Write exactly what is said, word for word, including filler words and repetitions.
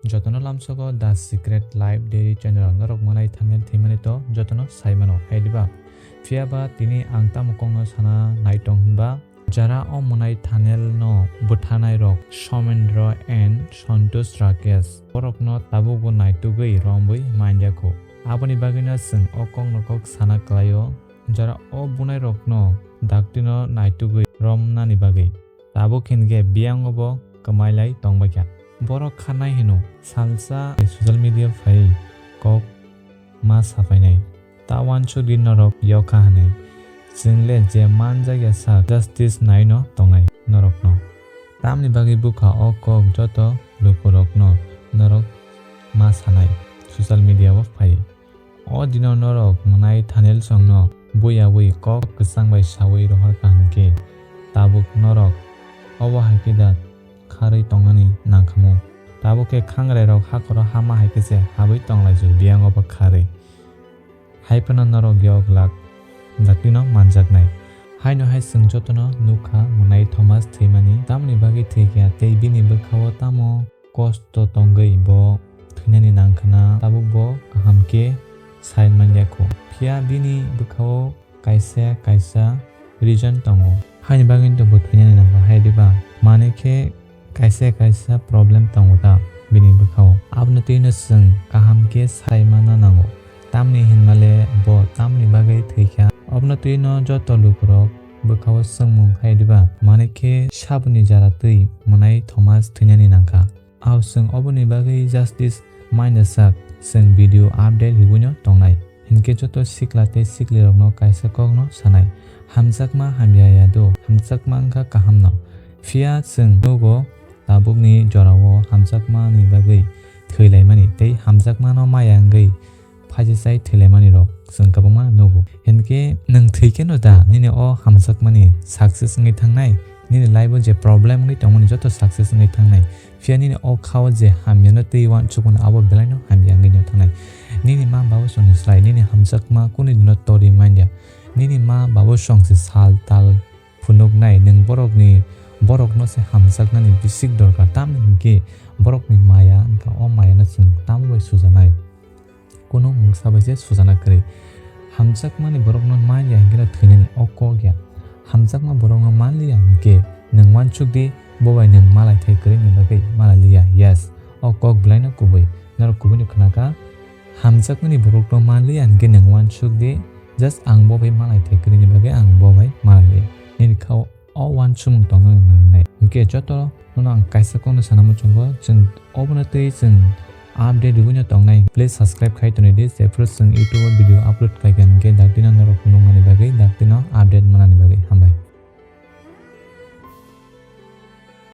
Jotono lamsogo The Secret Life Diary channel norok mwnai thumbnail thwimani to jotono saimano, hai diba? Phiya ba tini ang tamo kokno sana nai tong hinba, jara o mwnai thumbnail no bwtharnai rok Somendra and Santosh Rakesh, borokno tabukbo naitugwi romwi manjakho. Aboni bagwino chwng o kokno kok sana klaio, jara o bunai rokno daktino naitugwi romnani bagwi. Tabuk hinkhe biyango bo kwmailai tongbaikha. Borok kha nai hino salsa social media phai kok ma sapainai. Ta wansukdi norok yokha hwnwi. Chwngle je manjakya sak justice naino tongnai norokno. Tamni bagwi bwkha o kok joto lukurokno norok ma sanai social media o phai. O dino norok mwnai thumbnail songno buiyawi kok kwchang bai sawi rohorkha hinkhe tabuk norok obo hai khe da kharwi tongnani nangkhamu. Tabuk khe khangrai rok hakhoro hama hai khe se habwi tonglaijak biyango bo kharwi. Hai phano norok yok glak daktino manjaknai. Haino hai chwng jotono nukha mwnai Thomas thwimani. Tamoni bagwi thwikha tei bini bwkhao tamo kosto tongwi bo thwinani nangkhwna, tabuk bo kaham khe sai manyakho. Phiya bini bwkhao kaisa kaisa reason tongo. Haini bagwi to bo thwinani nangkha hai diba? Mane khe kaisa kaisa problem tongo ta bini bwkhao. Abono twino chwng kaham khe sai manna nango. Tamni hinmale bo tamni bagwi thwikha? Abono twino joto lukurok bwkhao swngmung hai diba? Mane khe saboni jara twi mwnai Thomas thwinani nangkha. Ao chwng oboni bagwi justice maina sak, chwng video update riwino tongnai. Hinkhe joto sikla tei siklirokno kaisa kokno sanai, hamjakma hamya ya do, hamjakma wngkha kahamno. Phiya chwng nugo tabukni jorao hamjakmani bagwi thwilaimani tei hamjakmano maya wngwi phaisachai thwilaimani rok chwng kwbangma nugo. Hinkhe nwng thwi kheno da nini o hamjakmani success wngwi thangnai? Nini life o je problem wngwi tongmani joto success wngwi thangnai. Phiya nini o khao je hamyano twi uansukmano abo belaino hamya wngwi no thangnai. Nini ma babo songni slai nini hamjakma kunu dino tori manya. Nini ma babo song se sal tal phunuknai, nwng borokni, borokno se hamjaknani bisik dorkar, tamni hinkhe borokni maya wngkha, o mayano chwng tamo bai sujanai? Kunu mungsa bai se sujana kwrwi. Hamjakmani borokno man ya hinkhe no thwinani o kok ya. Hamjakma borokno man liya hinkhe nwng uansuk di, bo bai nwng malai thai kwrwini bagwi malai liya. Yes, o kok belaino kubui. Norok kubuino khwnakha, hamjakmani borokno man liya hinkhe nwng uansuk di, just ang bo bai malai thai kwrwini bagwi ang bo bai malai liya. Nini khao o uansukmung tongna nangnai. Hinkhe joto nono ang kaisa kokno sana muchungo, chwng obono twi chwng update riwino tongnai. Please subscribe khai toni di, jephru chwng YouTube o video upload khlai kha hinkhe